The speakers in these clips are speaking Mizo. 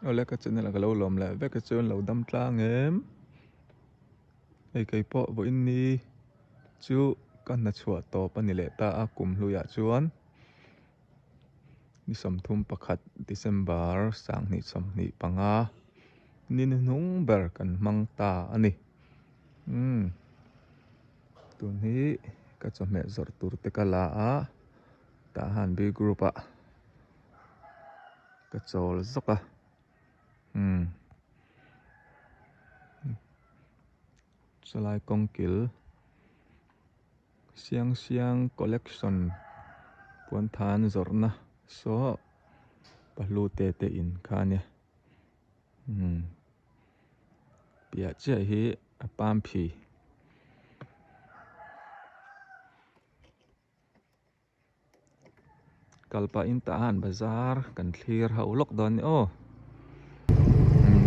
Awle ka channel ah ka lo lawm leh vek a chuan lo dam tlang em hei kei pawh vawiin ni chu ka hna chhuah tawp a ni leh ta a kum hluiah chuan ni 31 December 2025 ni hnuhnung ber kan hmang ta a ni umm tun hi ka chawhmeh zawrh tur te ka la a tah han B group ah. Ka chawl zawk a umm chulai kawng kil siang siang collection puan than zawrhna saw pahlu te te in kha a nia umm piah chiah hi a pam phi. Kal pahin tah han bazar kan thlir ho lawk dawn ni aw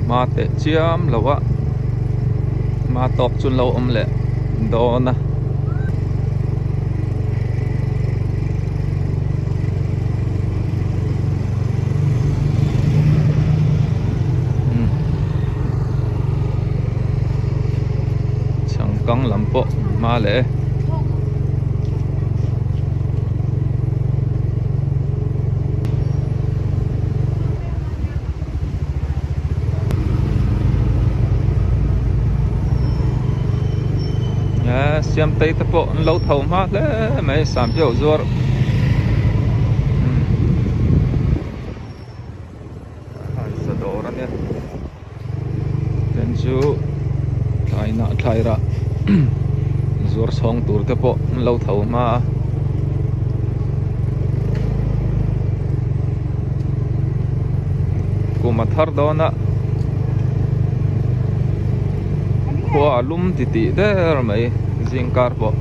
hma teh chiam lo a hma tawk chu an lo awm leh dawn a. Changkang lam pawh hma leh e. Siamtei te pawh an lo tho hma hle mai Sampiau zuar sa dawr a nia then chu thlai hnah thlai rah zuar chhawng tur te pawh an lo tho hma a kum a thar dawn a khua a lum ti tih der mai zingkar pawh.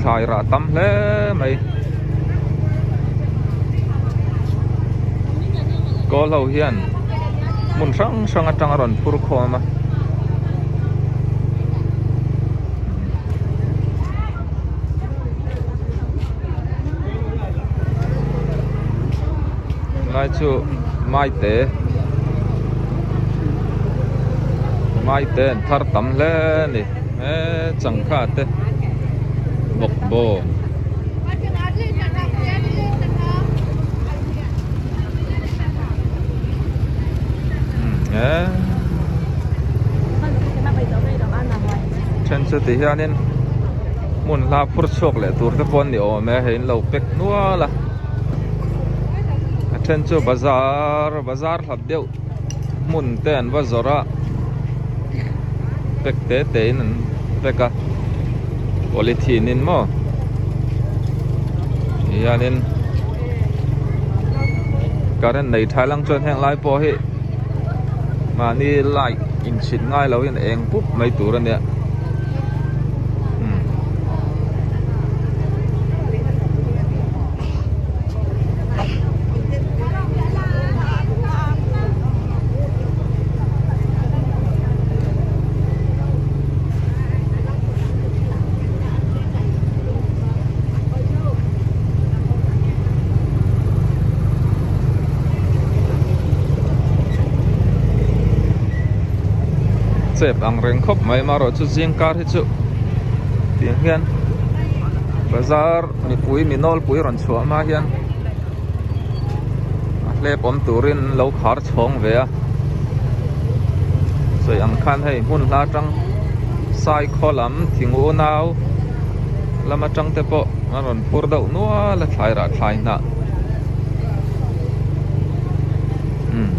Thlai rah tam hle mai. Kawl ho hian hmun hrang hrang atang a rawn phur khawm a. Lai chu maite maite an thar tam hle a ni he changkha te bawkbawn. Then chu ti hianin hmun hla phur chhuak leh tur te pawh an ni awm e hei an lo pack nual a a then chu bazar bazar hlat deuh hmun te an va zawrh a pack te te in an pack a polythene in maw hianin current nei tha lang chuan heng lai pawh hi mahni light inchhit ngai lo in eng pup mai tur a nia. Chep ang reng khawp mai marawh chu zing kar hi chu tiang hian bazar mipui mi nawlpui rawn chhuah hma hian a hlep awm turin an lo khar chhawng ve a sawi ang khan hei hmun hla atang saikhaw lam thing unau lam atang te pawh a rawn phur deuh nual a thlai rah thlai hnah umm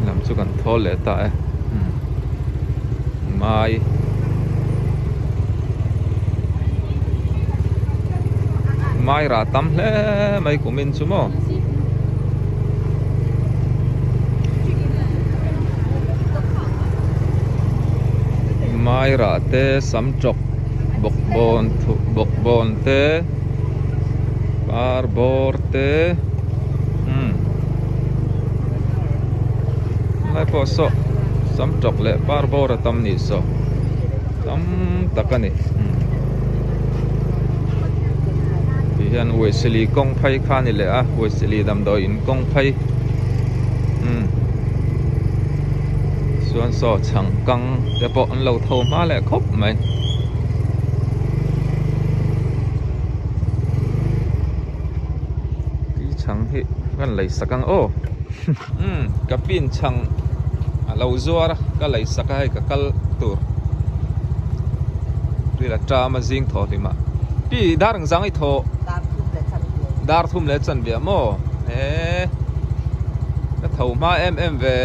lam chu kan thawl leh ta e umm mai. Mai rah tam hle mai kumin chu maw. Mairah te samtawk bawkbawn bawkbawn te parbawr te umm helai pawh saw samtawk leh parbawr a tam nih saw tam tak a ni ti hian uaiseli kawng phei kha a ni leh a uaiseli damdawi in kawng phei umm chuan saw chhang kang te pawh an lo tho hma leh khawp mai. Tui chhang hi kan lei sak ang aw umm ka pin chhang a lo zuar a ka lei sak a hei ka kal tur ril a ṭam a zing thaw hlim a pi dar ang zang i thaw dar thum leh chanve a maw he ka tho hma em em ve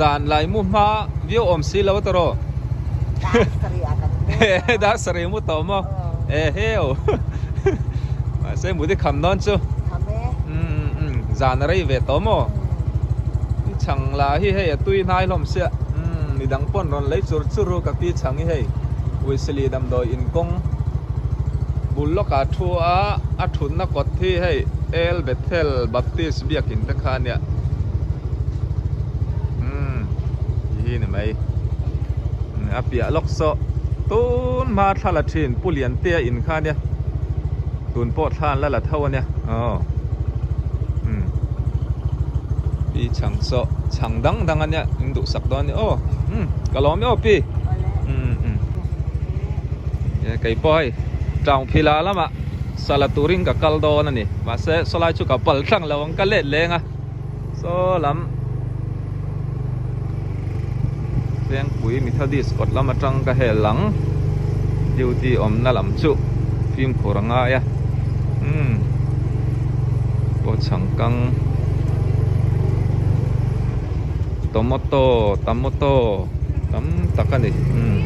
zan lai mu hma viau awm si lo tawh dar sarih mu tawh maw e heu mahse mut i kham dawn chu zan a rei ve tawh maw i chhang lah hi hei a tui hnai hlawm sia midang pawn rawn lei chur chur u ka pi chhang hi hei Uisili damdawi inkawng bul lawkah thu a a thutna kawt hi hei El Bethel Baptist biakin te kha a nia umm ti hi ni mai a piah lawk saw tun hma thla la thin Pu Liantea in kha ania tun pawh thla an la la tho ania aw umm pi chhang saw chhang dang dang ania in duhsak dawn ania aw umm ka lawm e aw pi umm umm kei pawh hei town phila lamah sala turin ka kal dawn a ni mahse sawlai chu ka pal tlang lo ang ka let leng a saw lam Vengpui Methodist kawt lam atang ka hel ang duty awmna lam chu fimkhur a ngai a umm pawh chhangkang tomato tomato tam tak a ni umm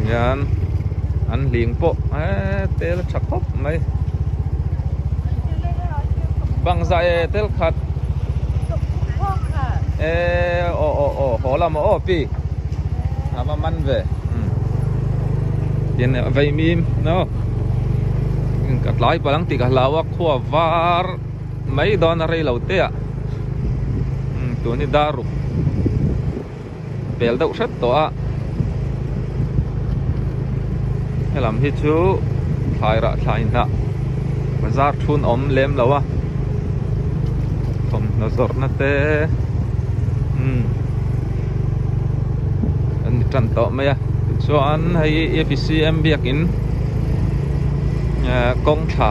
hian an hling pawh eee tel a tha khawp mai bang zah e tel khat eee aw aw aw haw lam aw pi a va man ve tin vei mim no ka tlai palh ang tih ka hlau a khua var mai dawn a rei lo te ah tun hi dar ruk pel deuh hret tawh a helam hi chu thlai rah thlai hnah bazar thun awm lem lo a thawmhnaw zawrhna te umm an ni tan tawh mai a tichuan hei A P C M biakin eh kawng thla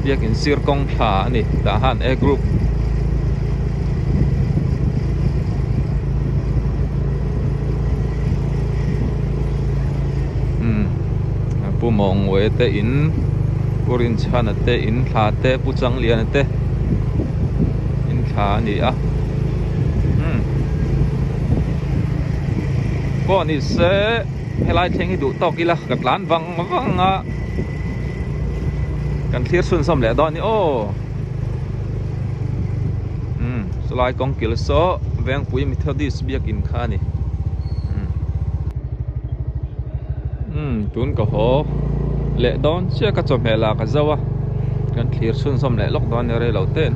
biakin sir kawng thla a ni tah han A group. Pu Mawngwe te in Pu Rinchhana te in thla te Pu Changliana te in thla a ni a umm pawh ni se helai thleng hi duh tawk ila ka tlan vang vang a kan thlir chhunzawm leh dawn a ni aw. Umm chulai kawng kil saw Vengpui Methodist biakin kha a ni umm umm tun ka haw leh dawn chiah ka chawhmeh lah ka zo a kan thlir chhunzawm leh lawk dawn nia rei lo ten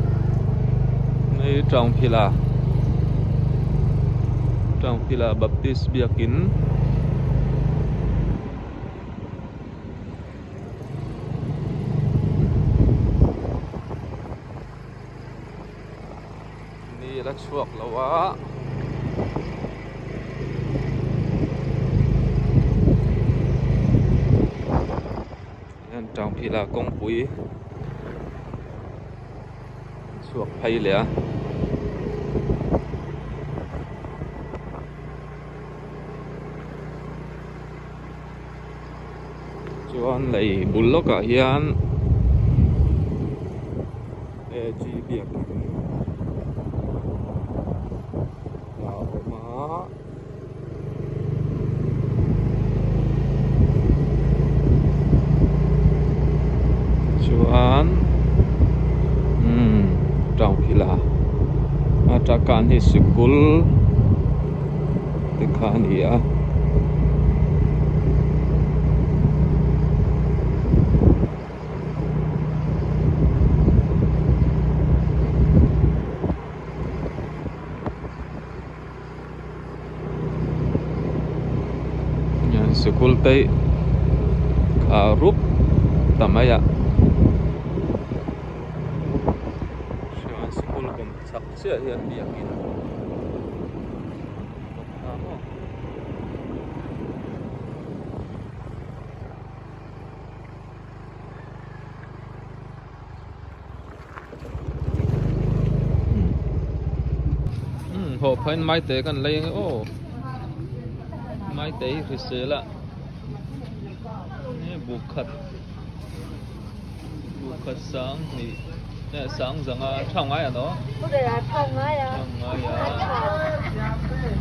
hei Tawngphila Tawngphila Baptist biakin. Ni la chhuak lo a hian tangphila kawngpui chhuak phei leh a. Chuan lei bul lawkah hian AG biakin a awm a. Chuan umm tawngphila a takan hi sikul. Te kha a ni a. Sikul te a rup ta mai a chuan sikul kawm chak chiah hian biakin bawk a maw. Haw phain maite kan lei ange aw maite hi hrisel a buk khat buk khat sang hnih eh sang zanga tha ngai a no tha ngai a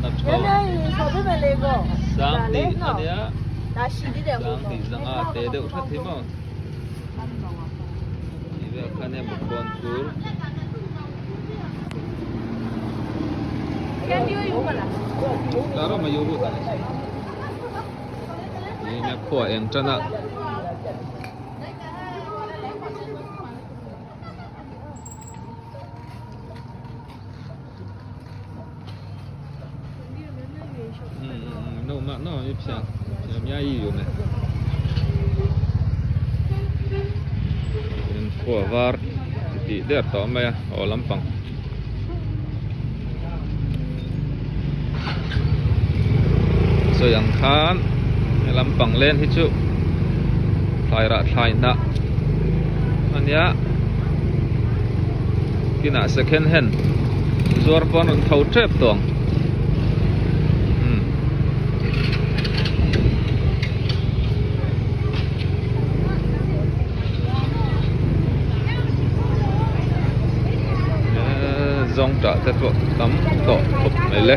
na tha sang hnih ania sang hnih zanga te deuh hret hi maw. Tih vel khan e bawkbawn tur Nia khua eng tan a. Khua var tih der tawh mai a aw lampang sawi ang khan he lampang len hi chu thlai rah thlai hnah a nia kinah second hand zuar pawn rawn tho tep tawh ang umm zawng tah te pawh tam tawh khawp mai le.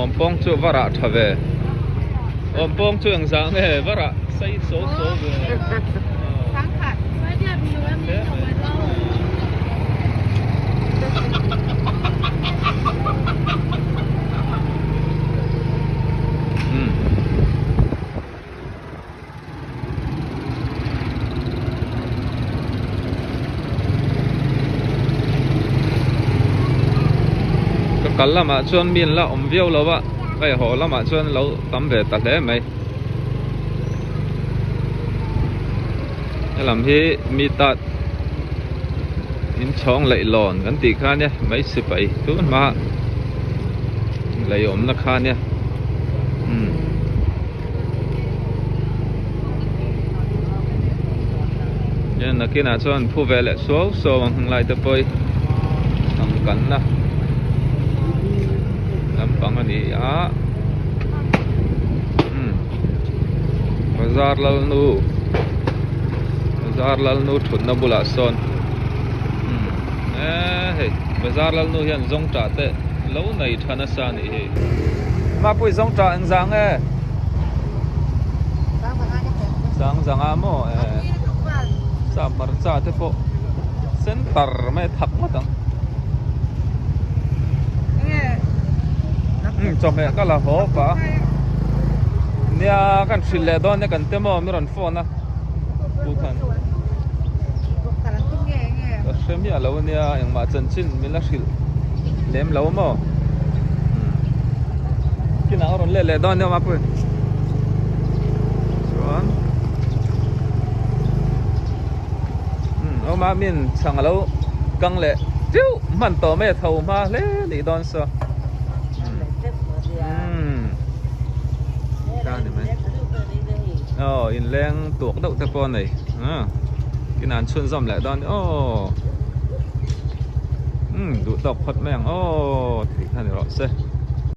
Awm pawng chu va rah tha ve awm pawng chu eng zah nge va rah sei so so ve Ka kal lamah chuan mi an la awm viau lo a, hei haw lamah chuan lo tam ve ta hle mai. Helam hi mi tat inchhawng laih lawn kan tih kha ania mai sipai tun hma lei awmna kha ania umm. Hian nakinah chuan phu ve leh suau suau ang heng lai te pawh hi ang kanna lampang a ni a umm bazar lalnu bazar lalnu thutna bulah sawn umm eee hei bazar lalnu hian zawngtah te lo nei tha nasa a nih hi. Mapui zawngtah eng zah nge? Sang zanga maw eh sa hmarcha te pawh sen tar mai a thak ngawt ang. Umm chawhmeh ka la haw pah a nia kan hrilh leh dawn nia kan te maw mi rawn phone a pu khan ka hre miah lo ania engmah chanchin min la hrilh lem lo maw kinah a rawn let leh dawn nia mapui chuan awma min chhang alo kang leh teuh hman tawh mai a tho hma hle nih dawn saw aw inleng tuak deuh te pawh a nei kinah an chhunzawm leh dawn aw umm duh tawk phawt mai ang aw tih kha ni rawh se.